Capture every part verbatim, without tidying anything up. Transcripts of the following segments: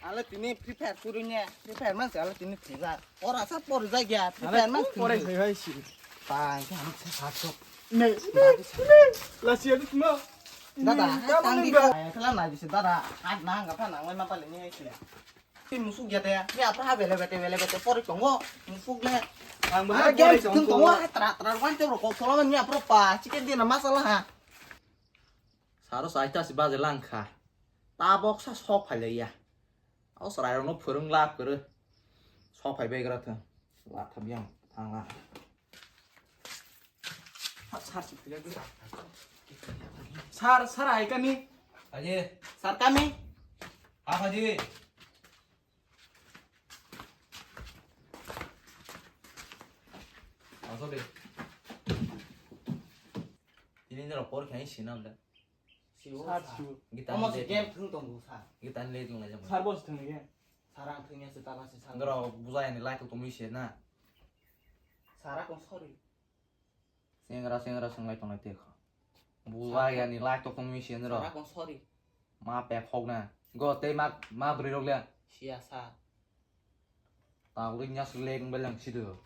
Ale tini Free Fire suru nya, Free Fire man ale tini thila. Ora sa por ja gya, Free Fire man pore thila. Thai hai si. Pai ka ham sa sa so. Ne. La si adu ma. Dada, tang di ka. Kala na ji se dada, hat na ga pa na ngai ma pa le ni hai si. Ti musuk ya de, ni apra ha bele bete bele bete pori tongo, musuk le. Ang ba game tongo, tra tra wan te ro ko solo ni apra pa, chicken di na masala ha. Saro saita si baje langkha. Tabok sa sok phaileya. O chwrairokno phwrwng lab kwrwi. Sok phai bai gra thang. Lab thang yang thang la. Sar si philai di. Sar, sar ai kami. Aji. Sar kami. Apa ji? Asok de. Ini ni rapor kaya sinam da. Siwo sar sa. Siwo. Gita omo ni se late game thung tongo sa. Gita ni late wng laijak. Sar bo se thung ni game. Sar ang thung ya se taba se sar. Ndoro bujai ni like to mi se na. Sara kong sorry. Sengra sengra swnglai tonglai te kho. Bujai ya ni like to mi se ndoro. Sara kong sorry. Ma pek hok na. Go te ma ma bri rok le. Siya sa. Tagwi nya swlek wng beleng sido.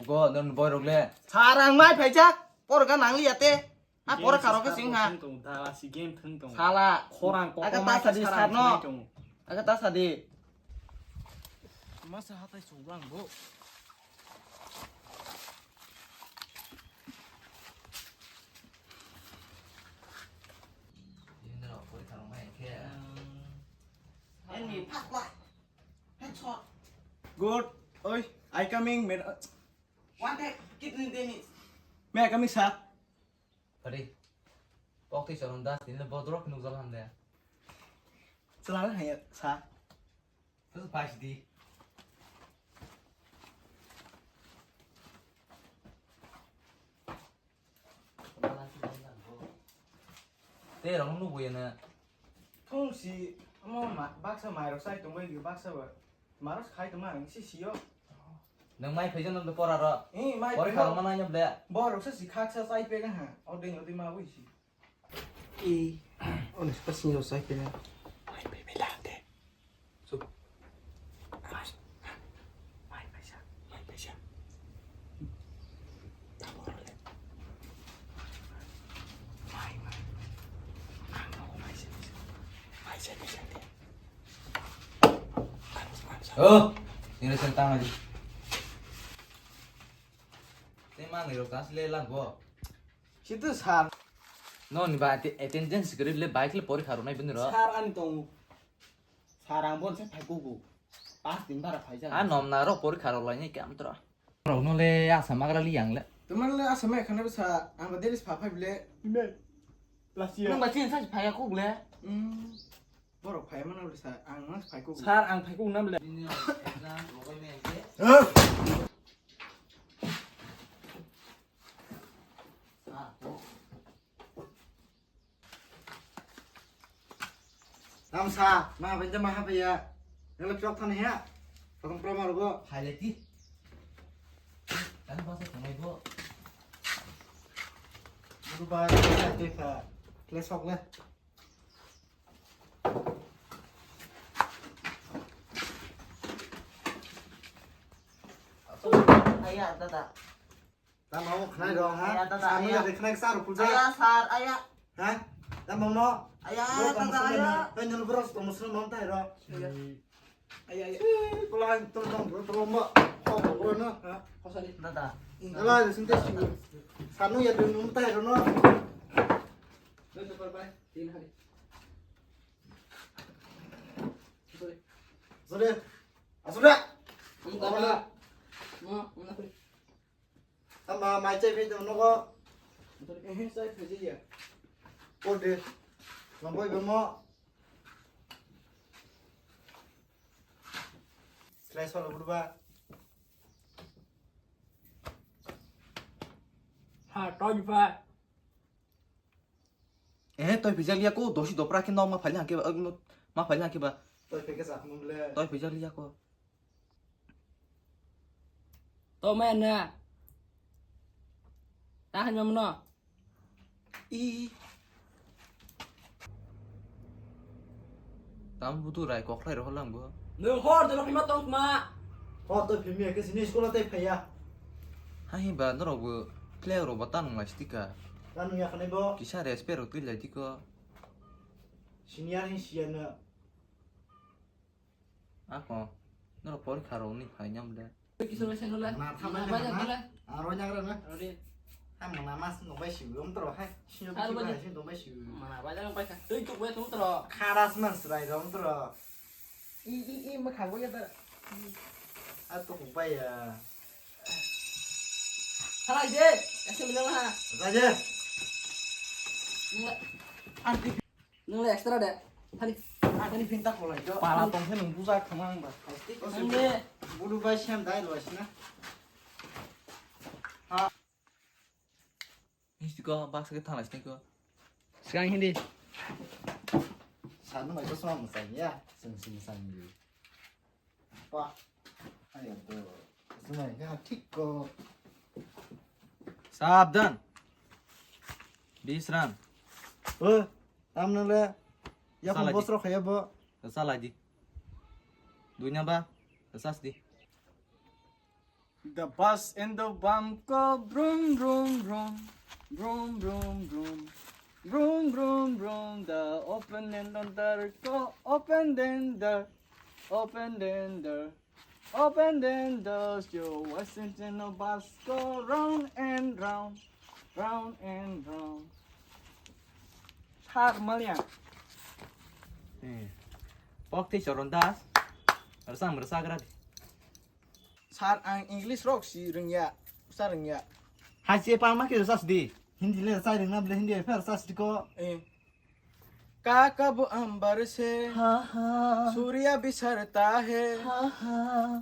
Go non boy rok le. Sar ang mai phaijak. Por ga nang liya te. Ha por karo ke sing ha. Game thung tong, dala si game thung tong. Sala. Khorang kok aga ma ta sadi sar no. Aga ta sadi. Masa hatai sulang bo. Indra koi thang mai ke. Enemy phakla. Headshot. Good. Oi, I coming, mer. One tap, kidney damage. Me I coming, sir. Pari. Pok tei chorong das din le bodrok nukjal ham de. Chalala hai, sir. Terus pas di. Tei rong nubu ya na. Thung si, amo ma-, baksa mai rok sai tongbai di baksa ba. Maros khai tongma ang si sio. Nang mai phai jano de pora ro. Eh, mai phai. Pori kha rok ma nai ble. Bo rok sa si khak sa sai pe ga ha. O ding o ding ma bui si. E, o ni pa sini rok sai pe na. Mai pe pe la de. So. Mai. Mai pe sa. Mai pe sa. Ta bo le. Mai, mai. Ang no mai sa. Mai sa, mai sa. Oh, ini sentang lagi. Tema ni rok tas le lang bo. Situ sar. No ni ba ati-, attendance grid le bike le pori kharo nai bini ro. Sar ani tong. Sar ang bon se phai kuku. Pas din bara phai jang. A nom na ro pori kharo lai ni kam tro. Rok no le asa magra li yang le. Teman le asa mai khana sa ang ba deris pha phai bile. Email. Last year. Nang ba chin sa phai kuk le. Hmm. Borok phai mano le sa ang mas phai kuk. Sar ang phai kuk nam le. Tamsa, ma benda ma hapaya. Nang le chok thani ha. Patong prama rogo. Hai le ti. Kan basa tongai bo. Buru ba, tui pha. Kle sok le. Aya, dada. Tamo khnai ro ha. Aya, dada, aya. Khnai sa ro pulsa. Aya, sar, aya. Ha? Tamo mo. Aya, dada, aya. Hai nang bro, tamo sunu mom tai ro. Aya. Aya, aya. Pula tong tong bro, tamo mo. Ko bro no. Ha? Ko sari. Dada. Dala sinte si. Sanu ya dum tai ro no. Dada, bye bye. Tin hari. Sorry. Sorry. Asura. Ang tama. Mo, mo na kuri. Ama mai chai phai tong nogo. Sorry. Eh, chai phai ya. Ko de. Mambo ibo mo. Slice wala burba. Ha, tawji pa. Eh, toi pijak liya ko, dosi dopra ke nok ma phali hangke ba, ma phali hangke ba. Toi peke sa mun le. Toi pijak liya ko. To ma na. Ta han mamno. I. Tam butu rai koklai rohor lang bo. Nwng hor dino phima tong ma. Hor to phimi ya, kesi ni school tai phaya. Ha hi ba norok bo player rok bo tanung lai stika. Tanung ya khanai bo. Kisa respect rok twi lai tiko. Senior hin siya na. Ako, norok porikha rok ni phai nyam le. Kisa lai seno le. Na thamai na baja na. Aro nyagra na. Aro de. Ha mana mas no bai sibu, um tro hai. Sinyo aro baja. Sinyo bai sibu. Mana baja nang bai kha. Tei tuk bai tum tro. Kharas man srai rom tro. I, i, i, ma khang bai ya da. A tuk bai ya. Halai de. Ese bilang ha. Raja. Nang le extra de. Thani. Ani phinta kholai do. Pala tong khe nung buja khama ang ba. Nang de. Bulu bai sem dai lo sina. Ha. Histi ko, baksa khe thanglai sini ko. Sekarang hindi. Sanu mai ko sama musang ya, sing sing sang di. Pa. Ayo to. Sumai ya thik ko. Sabdan. Bisran. O, tamnang le. Ya kon bosro khaya bo. Salai di. Duina ba. Sas di. The bus and the bump go vroom, vroom, vroom. Vroom, vroom, vroom. Vroom, vroom, vroom. The open and the door go open and door. Open and door. Open and door. Yo, what's in the bus go round and round. Round and round. Thar maliya. Eh. Pok tei choron das. Rasa merasa gerak. Sir, ang English rok si rwngya, sa rwngya. Hai se palma ke sa sdi. Hindi le sa rwngna ble Hindi fer sa sdi ko. Eh. Ka kab ambar se ha ha surya bisarta hai. Ha ha.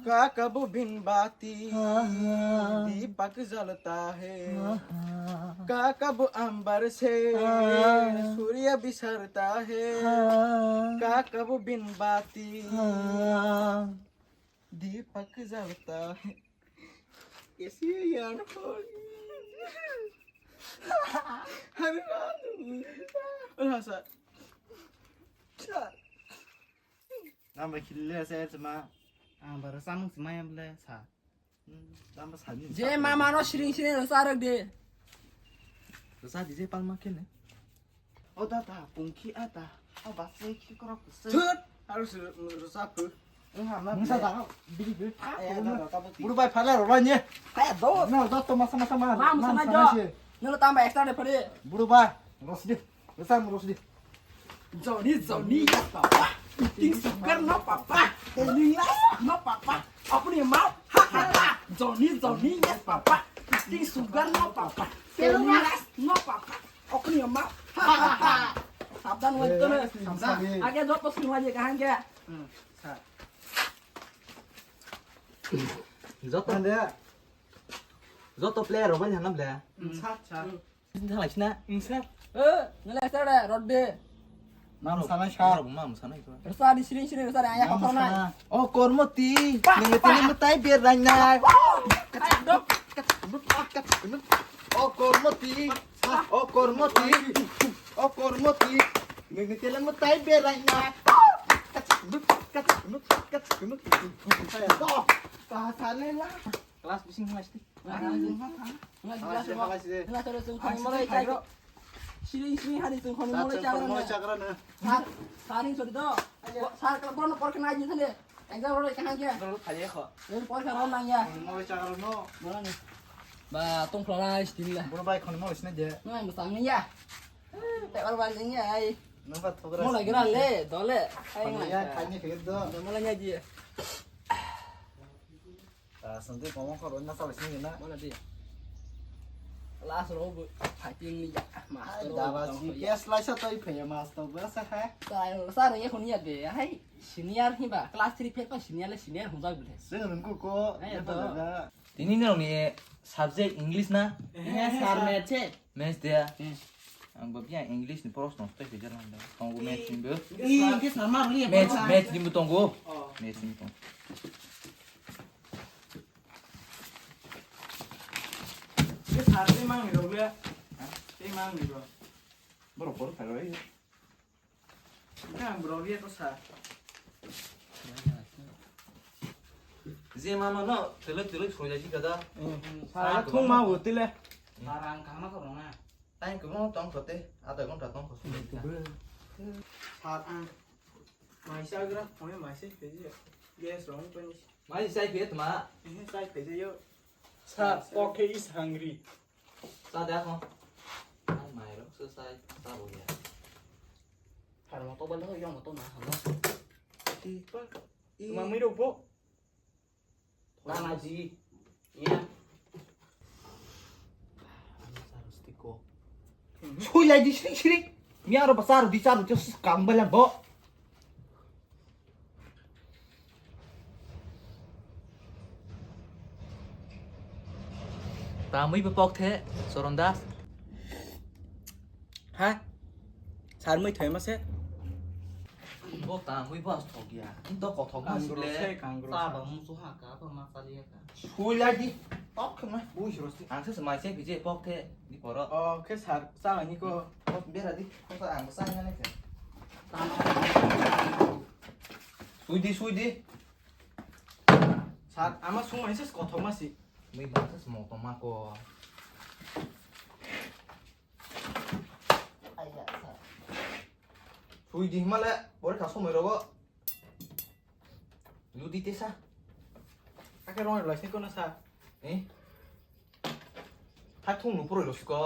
Ka kab bin bati ha ha dipak jalta hai. Ha ha. Ka kab ambar se ha surya bisarta hai. Ha. Ka kab bin bati ha. Dipak jalta hai. Kaise yaar phone. Hari raat. Oi hasa. Nang bai khili le sa ma. Ang bar samung sima yam le sa. Hmm, nang ba sani. Je mama no siring siring rasa rak de. Rasa di je palma kene. O da da, pungki a da, o ba se ki korok se. Thut! Aro se rasa phu. Nungsa da, biri biri. Buru bai phala ro ni. Kaya do. Na da to masa masa ma. Ma masa ma jo. Nelo tamba extra de phari. Buru bai, rosdi. Rasa mo rosdi. Johnny, Johnny, yes papa. Eating sugar no papa. Telling lies no papa. Open your mouth. Ha ha ha. Johnny, Johnny, yes papa. Eating sugar no papa. Telling lies no papa. Open your mouth. Ha ha ha. Sabdan wajib to na. Sabdan. Age joto sing wajib kahan kya? Joto. Joto player rok bai hanam le. Sa sa. Thalai sina. Nsa. Eh, ngelai sa da rot de. Mam sana sa. Mam sana itu. Rasa di sini sini rasa di ayah kau sana. O kormoti, nengete ni mutai biar ranya. O kormoti, o kormoti, o kormoti, nengete ni mutai biar ranya. Kacik nuk, kacik nuk, kacik nuk. Saya doh, bahasa lela. Kelas bising plastik. Siling siling hari chwng khoni molai chagra. Sar, sar hin sori do. Sar kala bono por kena jin thale. Exam role kaham kya? Role khali kho. Role por kha role nang ya. Molai chagra no. Ba tong phlala stil la. Bono bai khoni molai sina je. Nang ba tang ya. Te bar bar jing ya ai. Nang ba thogra. Molai gra le dole. Ai nang ya. Khani khek do. Molai ya ji. Ah, sangtwi kwbangma khoroknwi ma chalai sini na? Mana di? Last row bo fighting ni ya, master row daba tong si ya. Gas laisa toi phaiya master bo sa ha. Sai sa rang ya khoni ya de, hai senior hi ba, class three fail pa senior le senior hung jak bile. Sing rung ko ko. Ai ya to. Tini ni rong ni subject English na? Eh, sir, math se. Maths de. Hmm. Ang bo biya English ni proshno tei khe jana handa. Tongo maths ni bo. Ih, English normal ni. Maths, maths ni bo tongo. Oh. Maths ni bo tongo. Ke sar tei mang ni rok le. Ha? Tei mang ni rok. Borok borok phai rok. Nang bro, ye to sa. Je mama no, tele tele soi lai kada. Sa thung ma bo tele. Marang kama ko rong na. Time ko tong ko te, ada gonta tong ko. Sar ang. Mai sa gra, mai mai se, peji. Yes, rong pani. Mai sai pe tma. Eh, sai peji yo. Sa, okay is hungry. Sa da ko. Mai mai ro, so sai, sa bo ya. Har mo to bal ho, yong mo to na ha. Ti pa. Mamui ro bo. Tanaji. Iya. Sui lai di sri sri. Miaro basar di saru just kang bala bo. Tamui bapok the, Soron da. Ha? Sarmui thoi ma se? Bo tamui bo thok ya. Indo kothok ma sile. Kangro se, kangro se. Sa ba musu ha ka, ba ma sali ya ka. Sui lai di. Tok khna. Bui siro si. Ang se mai se bije pok the di poro. O, khe sar, sa ni ko. Pok bera di. Pok ang sa na ne khe. Sui di, sui di. Sar, ama sung mai se kothok ma si. Mui ba se mo to ma ko. Sui di himale, pore kha somoi rogo. Ludi te sa. Ake rong lai se kono sa. Eh? Hai thung nu puroi lo siko.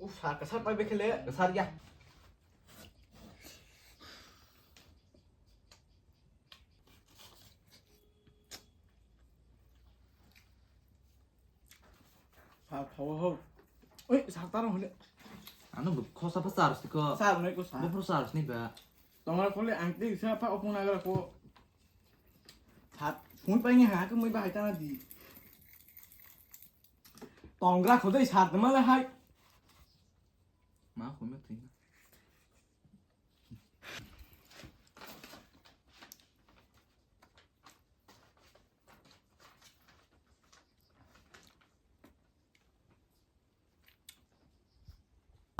Uf, sa ka sa pai bekele. Ka sar ya. Sa thawa ho. Oi, sa taro hole. Ano bu khosa pa sar siko. Sar noi ko sa. Bu pro sar ni ba. Tongra khole ang te sa pa opung nagra ko. Sat, sung pai ni ha ke mui bahai tana di. Tongra khodai sat ma le hai. Ma khum ya tui.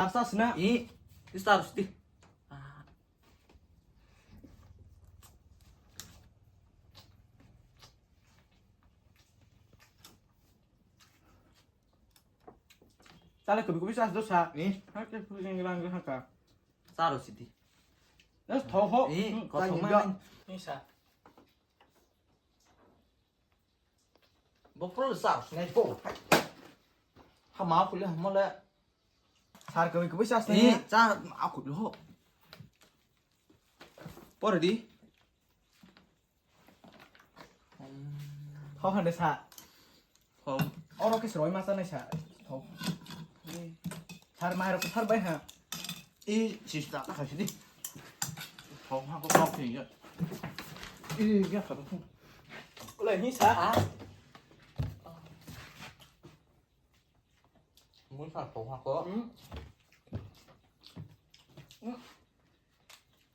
Arsa sina. I, i star suti. Chale kubi kubi sas dosa. Ni? Hake kubi jeng lang haka. Saro siti. Das tho ho. Ni, hmm, kothok tagi ma ga. Ni sa. Bo pro sas nai ko. Ha ma khule ha mole. Sar kubi kubi sas ni. Ni, cha a khule ho. Pore di. Hau hande sa. Hau. Oro ke seroi masa nai sa. Hau. Sar mai ro sar bai ha. I sista ka sidi. Hau ha ko kok ni ya. I ya ka ko. Ola ni sa. Mun sa ko ha ko. Hmm. Hmm.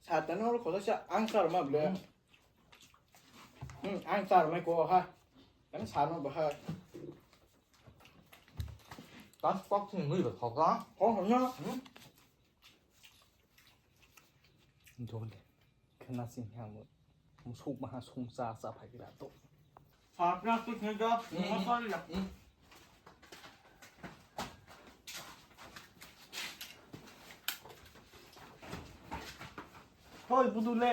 Sa tano ro ko sa ang sar ma ble. Hmm. Hmm, ang sar mai ko ha. Kan sar ma ba ha. Pas pok sing ngui ba thok ka. Ko na. Hmm. Dole. Khna sing ha mo. Mo suk ma ha sung sa sa phai gra to. Sa plastic ni da. Mo sar ya. Hoi budule.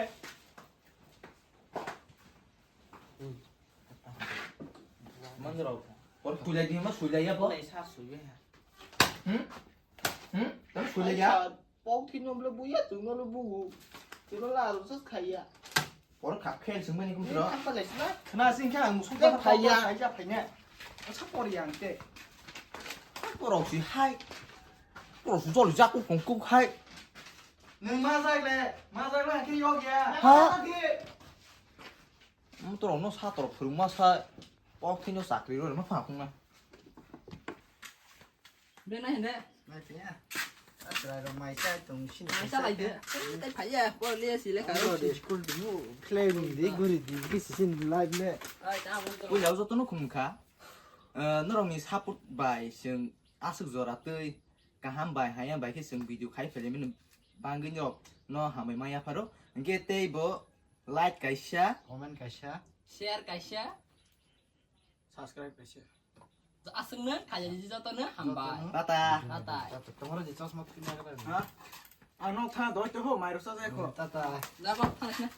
Manjaro. Por sulai di ma sulai ya po. Sulai sa sulai ya. Hmm? Hmm? Tam sulai ya. Pok thino bla buya tu no lo bu. Tino la ro sas khaya. Por kha khel sing mani kum tro. Kham pa lai sna. Khna sing kha ang musu da khaya. Khaya phai ne. Sa por yang te. Por si hai. Por su jol jak kong kong hai. Nung ma jak le, ma jak le, ke yok ya. Ha? Motor no sa tor phuru ma sa. Pok thino chakri ro ma pha khung na. Bena hende. Mai phe ya. Atra ro mai cha tong sin. Mai cha lai de. Tei phai ya, por le si le ka ro. School du mu play room de guri di ki sin live le. Ai ta mo. Ui lau joto no khum kha. Eh, norok ni support bai sing asuk jora tei kaham bai haya bai khe sing video khai phele mini bangwi norok No hambai maya pharo. Hwnkhe tei bo like kaisa. Comment kaisa. Share kaisa. Subscribe kaisa. Aswkno khaijani jotono hambai. Tata. Tata. Tata, tomorrow je chosma tini agada. Ha? Ang nok thana doi to ho, mairo sa jai kho. Tata. Jabo thanasna.